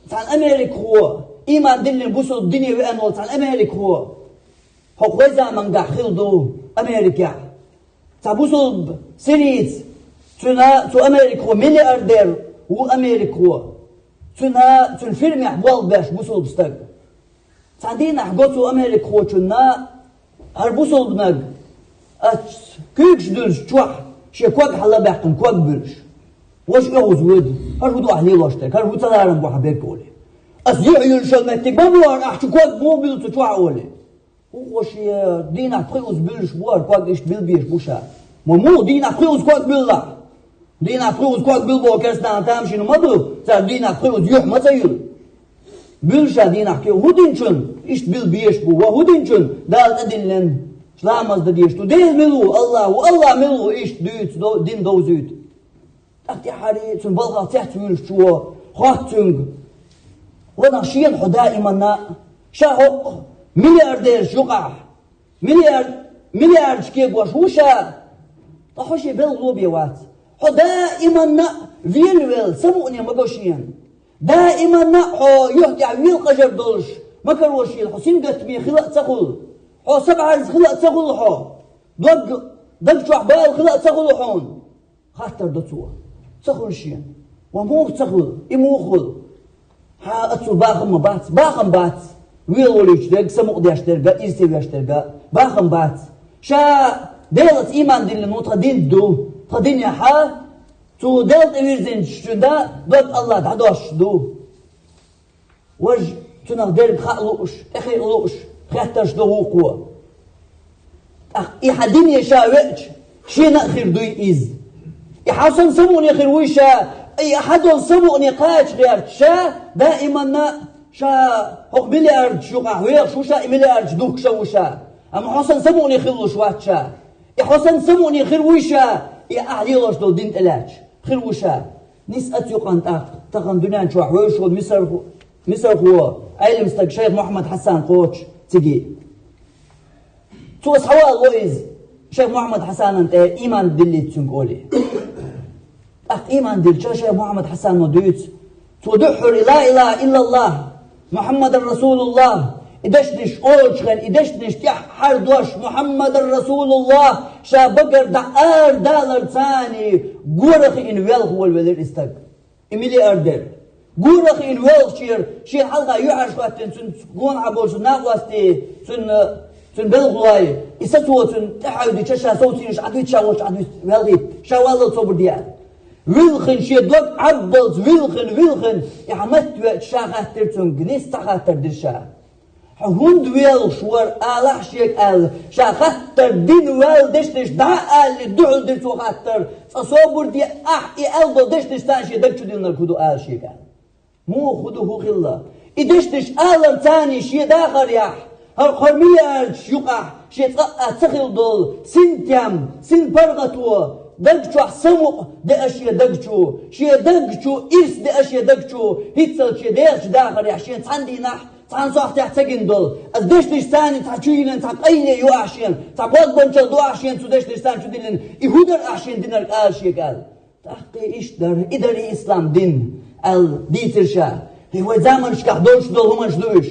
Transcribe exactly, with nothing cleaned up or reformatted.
Цхьан америкахо, иман диллина бусулба дине веана волу цхьан америкахо, хӀокху вай заманахь хилла ду Америкехь. Цхьа бусулба сирийца, цуьнан, цу америкахо миллиардер ву америкахо. Цуьнан, цуьнан фирмехь болх беш бусулба стаг. Цхьана дийнахь го цу америкахочунна, хӀара бусулбаниг, ас куьйгаш дуьллуш чохь шен ког хьалабаьккхина ког буьллуш. Важа оьгӀаз воьду, хӀара хӀун ду ахь лелош дерг, хӀара хӀун ца ларам бу хьан берг олий. Ас юьхь юьллуш йолу меттиг ма бу хӀара, ахь чу ког муха буьллу цу чохь олий. ХӀун хо шен дийнахь пхи уз буьллуш бу хӀара ког, иштта билбеш бу ша. Ма муха дийнахь пхи уз ког буьллахь? Дийнахь пхи уз ког билбо керстанан тамашийна ма ду, цара дийнахь пхи уз юьхь ма ца юьллу. Буьллу ша дийнахь кхин, хӀун динчун иштта билбеш бу, ва хӀун динчун Дала тӀедиллина ламаз дан дезаш ду? Дела мила ву, Аллах ву, Аллах мила ву иштта дуьйцу, до-, дин довзуьйту? ТӀаккха тӀаьхьарий цуьнан балхах цецвуьйлуш чу ву, хоьтту цуьнга: «Ванах, шена хьо даиманна а, ша хӀокху миллиардераш юкъахь, миллиард, миллиардаш кегош ву ша, ткъа хьо шен белхало бен вац. Хьо даиманна а велавелла, самукъане ма го шена. Даиманна а хьо юьхь тӀехь велакъажар долуш, макаро шена хьо сингаттаме хила а ца хуьлу. Хьо са бӀаьрзе хила а ца хуьлу хьо. Дог, даг чохь бала хила а ца хуьлу хьуна». Хаттар до цо: «Ца хуьлу шена. Ва муха ца хуьлу? И муха хуьлу?» «Хьан, аццул бахам ма бац?» «Бахам бац. Велаволуьйтуш дерг, самукъадеш дерг, ирсе веш дерг бахам бац. Ша Делаца иман диллина ву, тхан дин ду, тхан динехь цу Дела тӀевирзинчун дог Аллах дӀадош ду». Важа, цунах дерг хаа лууш, тӀехиъ лууш, хеттарш до вукхо. ТӀаккха и хьан дине ша веача, шена а хир дуй иза? И хьан санна самукъане хир вуй ша, и хьан долу самукъане кхача гӀерташ ша, даиманна а ша хӀокху миллиардаш юкъахь вехаш ву ша, и миллиардаш духкуш а ву ша. Амма хьо санна самукъане хилалуш вац ша. И хьо санна самукъане хир вуй ша, и ахь лелош долу дин тӀелаьцча хир ву ша. Нис а цу юкъана тӀаккха, тахана дуьнен чохь вевзаш волу мисархо, мисархо, Ӏелам стаг шайх Мухьаммад Хьасан кхочуш цига. Цо схьавалало иза, шайх Мухьаммад Хьасанан тӀе иман диллийта цуьнга олий. ТӀаккха иман диллича шайх Мухьаммад Хьасано дуьйцу. Цо дуьххьара и ла илаха иллаллах, Мухьаммадан расулуллах, и дешнаш олучу хенахь, и дешнаш тӀехь хьардош, Мухьаммадан расулуллах, ша багара дӀа ара далар царний гора хиъна велха волавелира и стаг. И миллиардер. Гора хиъна велхачера, шен хьалха юьхьӀаьржа хӀоьттина, цуьнан гонахь болчу накъостий, цуьнан, цуьнан белхалой, и сацо цуьнан тӀехьаьвдича, ша совцийна, ша Ӏадвита, ша волчу Ӏадвита, велхийта, ша валлал собар де аьлла. Вилхина, шен дог Ӏаббалц, вилхина, вилхина, и хьан матта веача, ша хаттира цуьнга, нис цхьа хаттар дира ша. Хьо хӀунда велхаш вара, алахь шега аьлла, ша хаттар дина ваьлла дешнаш дӀа а алале, дуьхьал дира цо хаттар, цкъа собар де, ахь и аьлла долу дешнаш царна шен даг чу диллинарг хӀун ду ала шега аьлла. Муха хӀун ду хӀун хилла? И дешнаш алар царний шен дахарехь, хӀара кхо миллиардаш юкъахь шен цкъа а ца хилла долу синтем, синпаргӀато, даг чохь самукъа деа шен даг чу, шен даг чу ирс деа шен даг чу, хӀинццалц шен дехачу дахарехь шен цхьана дийнахь, цхьана сохьтехь ца гина долу. Ас дешнаш царний цхьа чу йиллина, цхьа къайле ю ахь шена, цхьа бозбанчалла ду ахь шена цу дешнаш царна чу диллина, и хӀун дара ахь шена динарг ала шега аьлла. ТӀаккха иштта дара, и дара и ислам дин, аьлла дийцира ша. ХӀей, вай заманашкахь долуш долу хӀуманаш ду уьш.